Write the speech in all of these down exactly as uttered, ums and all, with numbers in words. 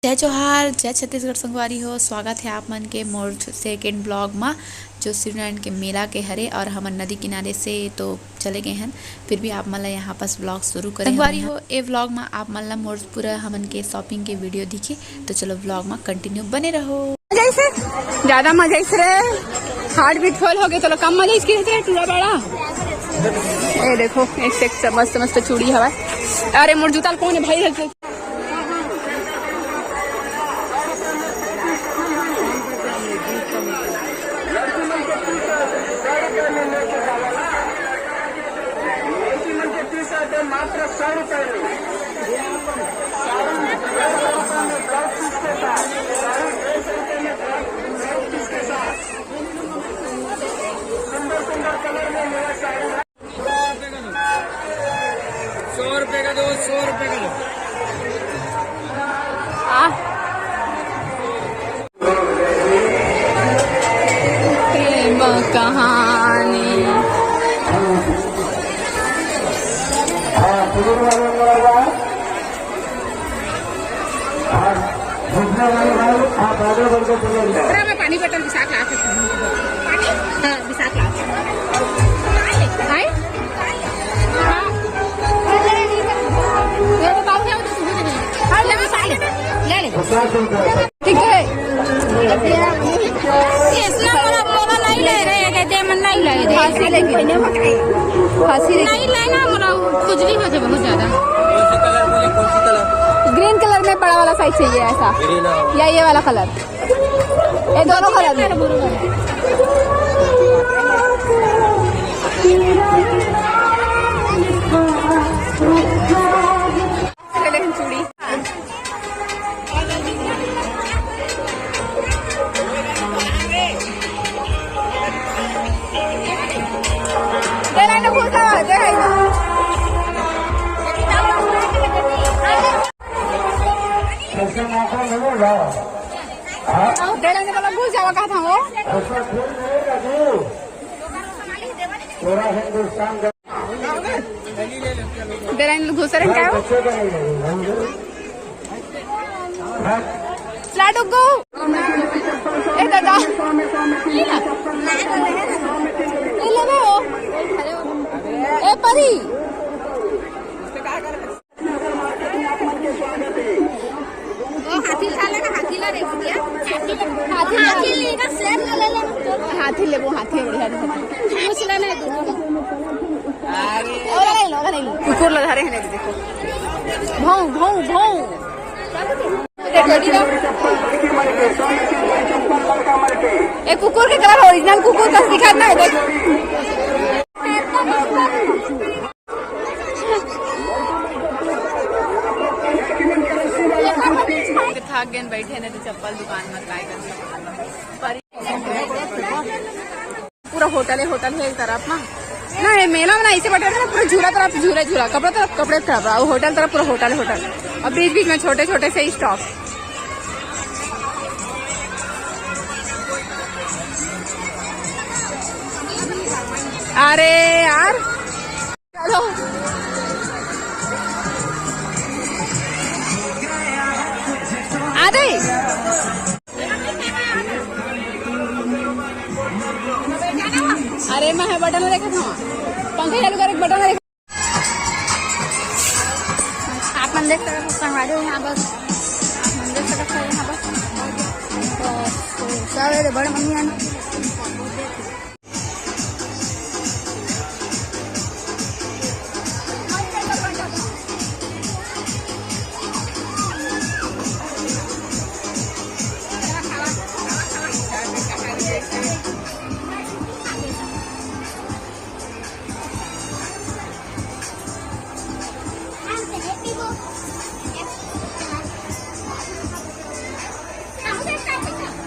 जय जोहार, जय छत्तीसगढ़ संगवारी हो। स्वागत है आप मन के मोर सेकेंड ब्लॉग मा, जो शिवनारायण के मेला के हरे और हमन नदी किनारे से तो चले गए हन, फिर भी आप मन ला यहाँ पास ब्लॉग शुरू करे संगवारी हो। ए ब्लॉग मा आप मन ला मोर पूरा हमन के शॉपिंग के वीडियो दिखी, तो चलो ब्लॉग मा कंटिन्यू बने रहो। मजा आइस रे, ज्यादा मजा आइस रे। हार्ट बीट फेल हो गए, चलो कम मजा आइस के रे, टूरा बड़ा। ए देखो, एक से एक सब मस्त मस्त चूड़ी हवा। अरे मोर जूता ल कौन है भाई? सौ रुपए का दो, सौ रुपए का दो। आ। प्रेम कहानी। हाँ, सुधीर वाले को लगा। हाँ, जितने वाले भाई, आप आगे बढ़ के चले जाओ। मैं पानी बोतल बिसा के लात हूँ। पानी? हाँ, बिसा के लात हूँ। हाय? हाँ। ये तो बाबू है, वो तो सुबह नहीं। हाँ, ले, ले, ले, ले। ठीक है। इसलिए मोला, मोला नहीं ले रहे हैं, जे मन नहीं ले रहे। फांसी लेके। फांसी लेके। नहीं लेना, मोला खुजली हो जाए बहुत ज्यादा। कौन सी कलर बोले, कौन सी कलर? ग्रीन कलर में बड़ा वाला साइज चाहिए ऐसा। ग्रीन और या ये वाला कलर। ये दोनों कलर में। लेकिन चूड़ी। दे रहा है ना, घुसा, दे रहा है ना। ऐसे मौका मिलेगा। हाँ? दे रहा है ना, बोला, घुस जावा, कहा था वो? ऐसा खेल मिलेगा जी। पूरा हिंदुस्तान का बेलाइन घुसरन का हो? लाडू गो। ए दादा। ले ला। ले लेबे हो। ए परी। ओ हाथी खा लेना, हाथी ला रे भैया। हाथी ला। हाथी लेगा, शेर ला ले ले। हाथी लेबो, हाथी बढ़िया रहता। पूछ लेना है दोनों। अरे। ओला नहीं लो, ओला नहीं लो। कुकुर ला धरे हैं, देखो। भौं, भौं, भौं। देखो, देखो। ए, कुकुर के तरह ओरिजिनल कुकुर का दिखा ना, देख। थाक गेन, बैठे नहीं तो चप्पल दुकान में ट्राई कर सकते। पूरा होटल है, होटल है एक तरफ ना। ना, ये मेला में ना ऐसे बैठे थे ना, पूरा झूला तरफ झूला, झूला, कपड़ा तरफ कपड़े तरफ, और होटल तरफ पूरा होटल, होटल। और बीच बीच में छोटे छोटे से ही स्टॉप। अरे यार, चलो। आ गई। अरे, मैं है बटन देखा था, पंखा चालू करे, बटन देखा। आप मन देख सकत हो, संगवारी हो यहाँ बस, आप मन देख सकत हो यहाँ बस। तो, तो सब ये बड़ मम्मी है ना।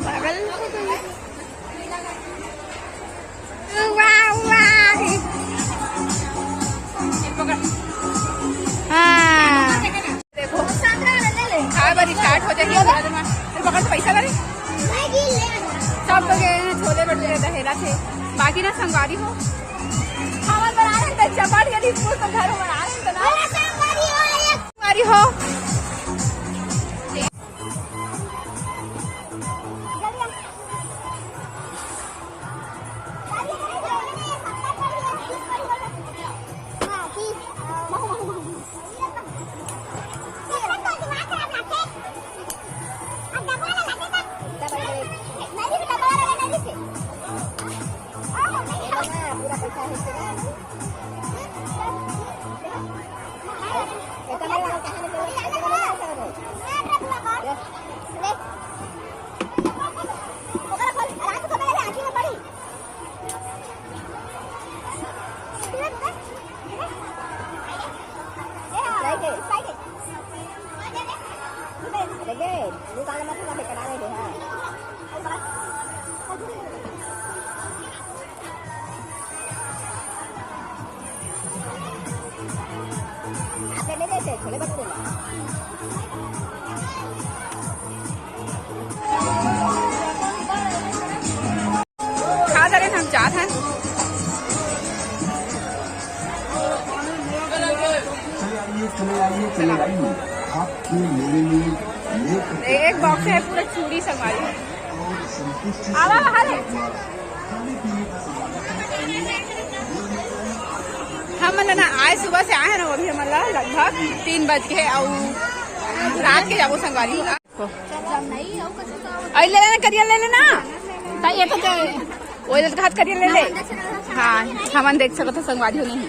पागल हो गई। वाह, वाह। हाँ। देखो, खाए बर स्टार्ट हो जाही थोड़ा देर में। अरे, पकड़, पैसा ला रे। सब तो गए हैं, छोले भटूरे दहेला थे, बाकी ना संगवारी हो, हमन बना रहे हैं चपाट के लिए, पूरा घर बना रहे हैं ना। संगवारी हो। दुकान में तो बेकार है। आप ले ले, छोले भटूरे ले। खा डरे हम जात हन। चले आइए, चले आइए, चले आइए। आपके मेरे लिए ये एक बॉक्स है पूरा चूड़ी संगवारी। आवा बाहर है। हम मन ना आज सुबह से आए हैं ना, अभी हमन ला लगभग तीन बज के, अउ रात के जाबो संगवारी। अरे ले लेना, करिया ले लेना। त ये तो जो वो ले हाथ करिया ले ले। हाँ, हमन देख सकत हो संगवारी हो नहीं।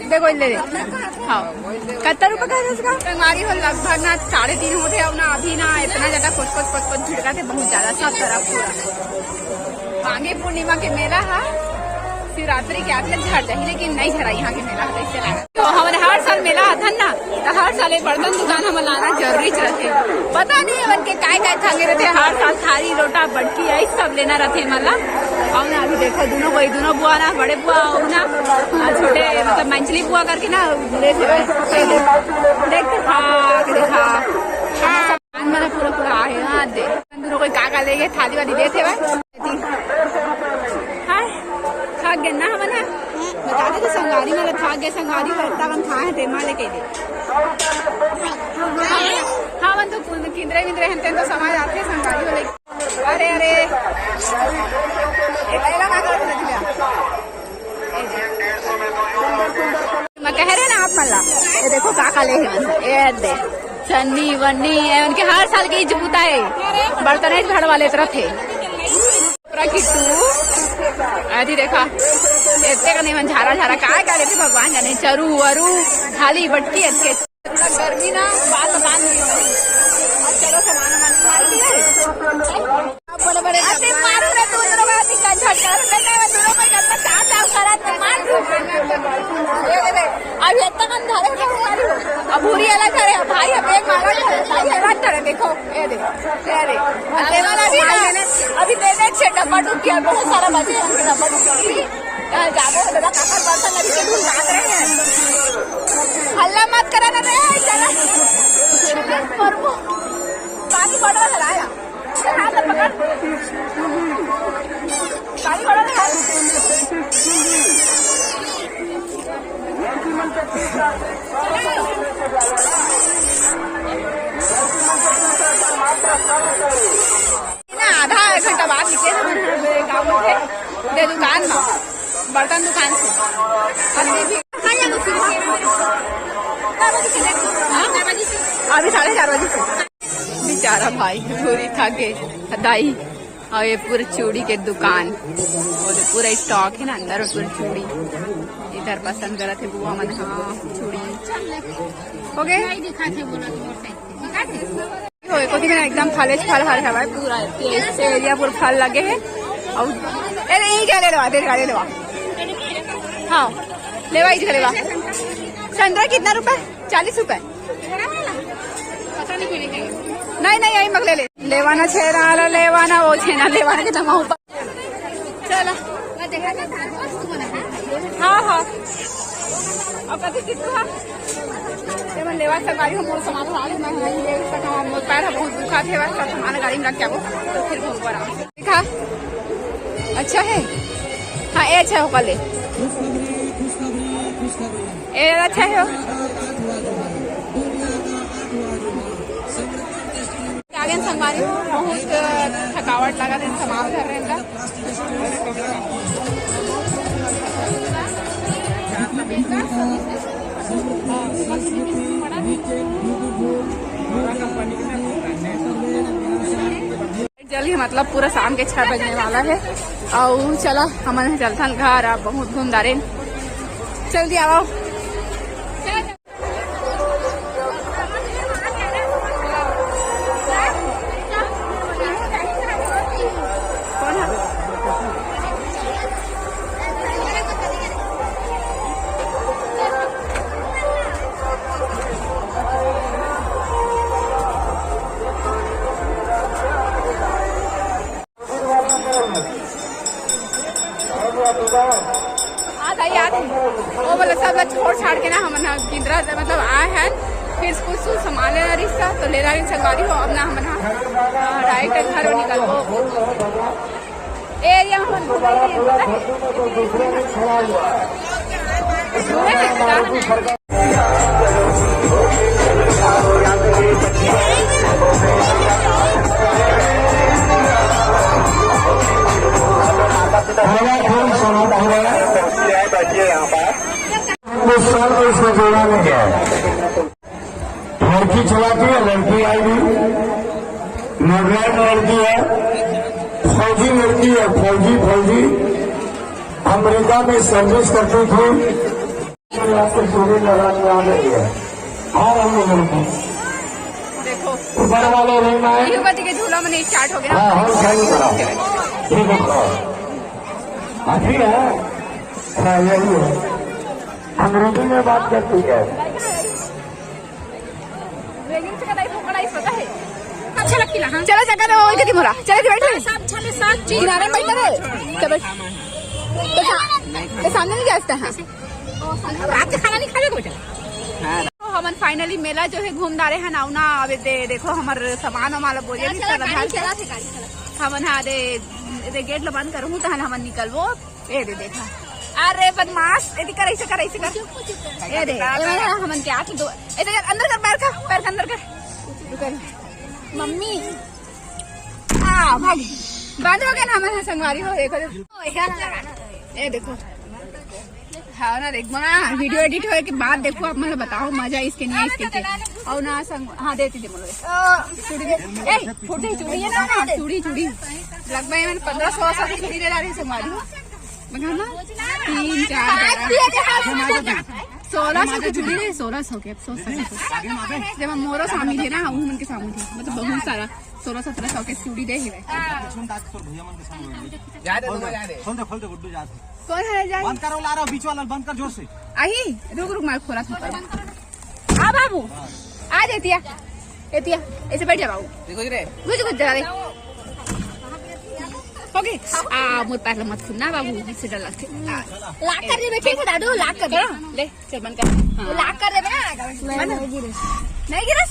देखो ले ले। हाँ, कत्ता रुपया का है इसका? संगवारी हो लगभग ना साढ़े तीन होथे, अउ ना अभी ना इतना ज्यादा कोच कोच कोच कोच भिड़का थे, बहुत ज्यादा सब तरफ पूरा। माघी पूर्णिमा के मेला हा, शिवरात्रि के आगे झड़ जाही, लेकिन नहीं झड़ा यहाँ के मेला हा, ऐसे लगा। तो हमन हर साल मेला आथन ना, तो हर साल एक बर्तन दुकान हमन लाना जरूरी रहिथे। पता नहीं हमन के काय काय थांगे रहिथे, हर साल थारी, लोटा, बटकी, यही सब लेना रहिथे हमन ला। अउ ना अभी देखो दोनों कोई, दोनों बुआ ना, बड़े बुआ अउ ना, आ, छोटे मतलब मंझली बुआ करके ना, ले से देख, हाँ, देखा। हाँ, मन पूरा पूरा आहे, हाँ, दे। दोनों कोई का का लेगे, थाली वाली देथे भाई। हाय, थाक गे ना हमन ह। बता दे तो संगवारी मन ल थाक गे, संगवारी हो, इतना कन खाए हैं, तेमा लेके दे। हाँ, मन तो किंदरे विंदरे हैं, तेन तो समझ आते हैं, संगवारी हो लेके। अरे, अरे। ए, पहला का कर रहे थे? मैं कह रहे ना आप मन ला, ये देखो का का ले हैं, ये दे, चन्नी वन्नी, ये उनके हर साल के इजबूता है, बर्तन ही झाड़ वाले तरफ है। पूरा किट्टू, अरे देखा, इतने का नहीं मन झारा झारा, काय का लेते भगवान जाने, चरू वरू, थाली बटकी, इतने। थोड़ा गर्मी ना, बात बता नहीं। अब चलो सामान वामान निकाल दिए। अब बड़े बड़े अरे मारो रे, तू दोनों का निकाल झटका, कहता है, दोनों का इतना चाव चाव करा, तो मार दो। ये, ये, ये। अब ये तक अंधारे में मारी हो। अब भूरी अलग करे, भाई अब एक मारा करे, भाई अलग करे, देखो, ये दे, ये दे। अब देवाला भी ना, अभी दे दे, छह डब्बा डूब गया, बहुत सारा बचे हैं, डब्बा डूब गया। हाँ, जाबो, दादा, काकर बर्तन अभी के ढूंढ भाग रहे हैं। हल्ला मत करा ना रे, चला। प्रभु, पानी बॉटल चलाया। चल, हाथ में पकड़। पानी बॉटल है। ना, आधा एक घंटा बाद निकले हम, गाँव में थे, दे दुकान में, बर्तन दुकान से। अभी साढ़े चार बजे से। बेचारा भाई पूरी थक गए, दाई। और ये पूरे चूड़ी के दुकान, और पूरा स्टॉक है ना अंदर, और पूरी चूड़ी इधर पसंद करत है बुआ मन। हाँ, चूड़ी हो गए। नहीं दिखाते बोला तो मोर से। दिखाते। हो, एको दिन एकदम फले फल हर हवाए पूरा, ये एरिया पूरा फल लगे है। और अरे, यही क्या ले लो, दे ले लो। हाँ, लेवा, इधर लेवा। संतरा कितना रुपए? चालीस रुपए। नहीं, नहीं, यही मग ले ले। लेवाना छेना वाला, लेवाना, वो छेना, लेवाना के दमा ऊपर। चला। हाँ, हाँ। अब कथी कितु हा? ये मन लेवा संगवारी हो, मोर सामान उठा ले, मैं ये तक हम, मोर पैर बहुत दुखा थे, बस सब सामान गाड़ी में रख के आबो, तो फिर घूमबो आराम से। दिखा। अच्छा है? हाँ, ये अच्छा होगा, ले। ये अच्छा है हो? आगे संगवारी हो, बहुत थकावट लगा थे, सामान धर रहे हैं। जल्दी, मतलब पूरा शाम के छह बजने वाला है। और चला, हमन चलथन घर, अब बहुत घूम डारेन। जल्दी आओ। सामान लेना रिश्ता तो लेना नहीं संगवारी हो। अब ना हमन हा, हाँ, डायरेक्ट घर निकलबो। ए एरिया में हमन घूमे के पता है? घूमे के पता है? हमारा खून समाप्त हुआ है। हिंदुस्तान को इसमें जोड़ा नहीं गया है। लड़की चलाती है, लड़की आई भी, नागालैंड लड़की है, फौजी लड़की है, फौजी, फौजी अमेरिका में सर्विस करती थी। आपको सूर्य नारायण आ रही है। और हम लोग लड़की देखो, ऊपर वाले रूम में तिरुपति के झूला में स्टार्ट हो गया। हाँ, हम सही करा। ठीक है, हाँ, ठीक है। हाँ, यही है। अंग्रेजी में बात करती है। रेलिंग से कटाई, वो कटाई पता है। अच्छा लगती ना, हाँ। चलो जगह दो, इधर मोरा। चलो इधर बैठो। सब चले, सब चीज। किनारे में बैठो रे। चल बैठ। तो सा-, तो सामने नहीं जा सकता, हाँ। रात के खाना नहीं खावे को बेटा। तो हमन फाइनली मेला जो है घूम डारे हन। अउ ना, अब दे, देखो हमर सामान वामान बोरिया नहीं चला, गाड़ी चला थे, गाड़ी चला। हमन हा दे, दे गेट ल बंद करूँ तहन हमन निकलबो। ए दे देखा, अरे बदमाश, एदी कर, ऐसे कर, ऐसे कर। ए दे, ए वाला हमन के आके दो, ए दे अंदर कर, पैर का, पैर का अंदर कर। रुक रे। मम्मी, आ भागी, बंद हो गया ना हमन संगवारी हो। देखो, देखो। ए देखो, हाँ ना, देख ना, वीडियो एडिट होए के बाद देखो, आप मतलब बताओ मजा इसके नहीं है इसके के। और ना संग, हाँ देती दे बोलो। चूड़ी दे। ए, छोटी चूड़ी है ना, हाँ, चूड़ी, चूड़ी। लगभग मैंने पन्द्रह सौ की चूड़ी ले ला रही संगवारी। बघा ना, तीन चार बारह, सोलह सौ की चूड़ी रे, सोलह सौ के, अफसोस है। जब हम मोरो शामिल है ना, उन मन के शामिल है, मतलब बहुत सारा सोलह सत्रह सौ के चूड़ी दे ही भाई। जाए दे, तुम जाए दे। खोल दे, खोल दे गुड्डू, जा। कौन है जाए? बंद करो, ला रहा हूँ, बीच वाला बंद कर जोर से। आही, रुक रुक, मार खोला था। आ बाबू, आ जा एतिया, एतिया, ऐसे बैठ जा बाबू। देखो रे। घुस घुस जा रे। ओके। आ मोर पैर ला मत छूना बाबू, इससे डर लगथे। आ, लाक कर देबे, ठीक है दादू, लाक कर दे। चलो, ले, चल बंद कर। हाँ। लाक कर देबे ना। बंद। नहीं गिरस।